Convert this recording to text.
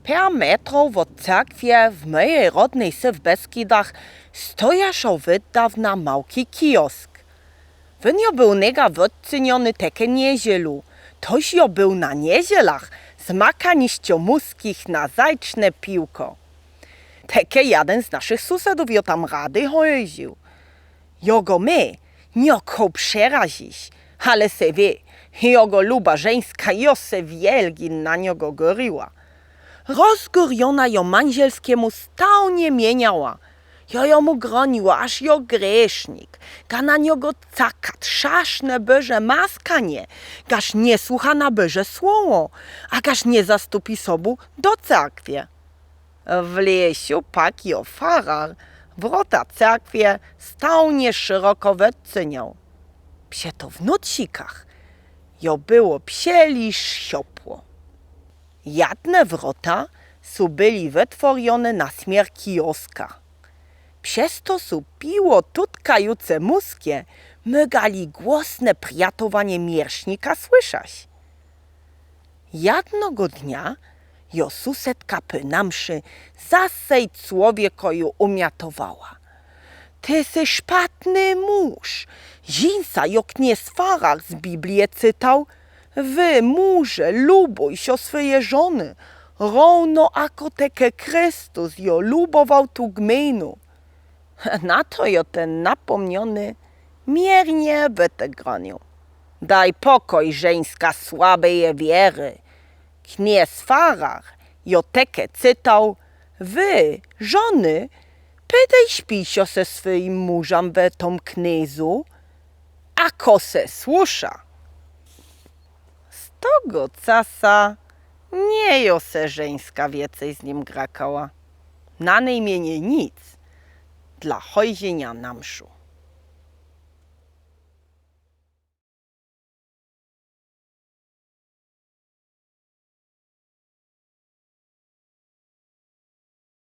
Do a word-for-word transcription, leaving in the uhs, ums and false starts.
Pôr metrow òd cerkwie w mòji rodny wsy w Beskidach stoja wòd dôwna małki kiosk. Wón jo béł nega òdcyniony tekę niedzelã, toż jo béł na niedzelach zmakaniszczo mùskich na zajczné piwko. Tekę jaden z naszich sąsedów jo tam rady hòldził. Jô gò mie niô chcôł przerazic, ale se wié, jegò luba żeńska jo se wielgi na niegò gòriła. Rozgòrjónô jo manżelskòmù stałnie mieniała. Jô jemù groniła, gaż jo grzésznik, gaż na niegò caka trzaszné bòżé maskanié, gaż nie słëchô na bòżé słowò, a gaż nie zastąpi sobą do cerkwie. W lesu pak jo farar wrota cerkwie stałnie szeroko òdcyniôł. Przeto w nocnikach jo bëło przelisz ciepło. Jadne wrota sã bëłë òtwòrzoné na smier kioska. Przez to sã piło tutkającé mùskie mògłë głosné priatowanié miesznika słëszec. Jednégò dnia jo sąsedka pò na mszë zasej człowieka jo ùmiatowała. Të së szpatny mąż. Żeńska, jo kniez farar z Biblie czytôł: Wy, mąże, lubòjcie swòje żony, równo akò tekę Christus jo lubòwôł tã gmejnã. Na to jo ten napòmniony miernie wëtëk gronił: Dôj pòkój, żeńska słabéj wierë. Kniez farar jo tekę czytôł: Wy, żony, pòdejdzcie sã swòjim mùżóm w tim knézu, a kò sã słëszô. Z tegò czasu nie jô sã żeńska wiãcy z nim grakała. Nômni nic dlô chòdzeniô na mszã.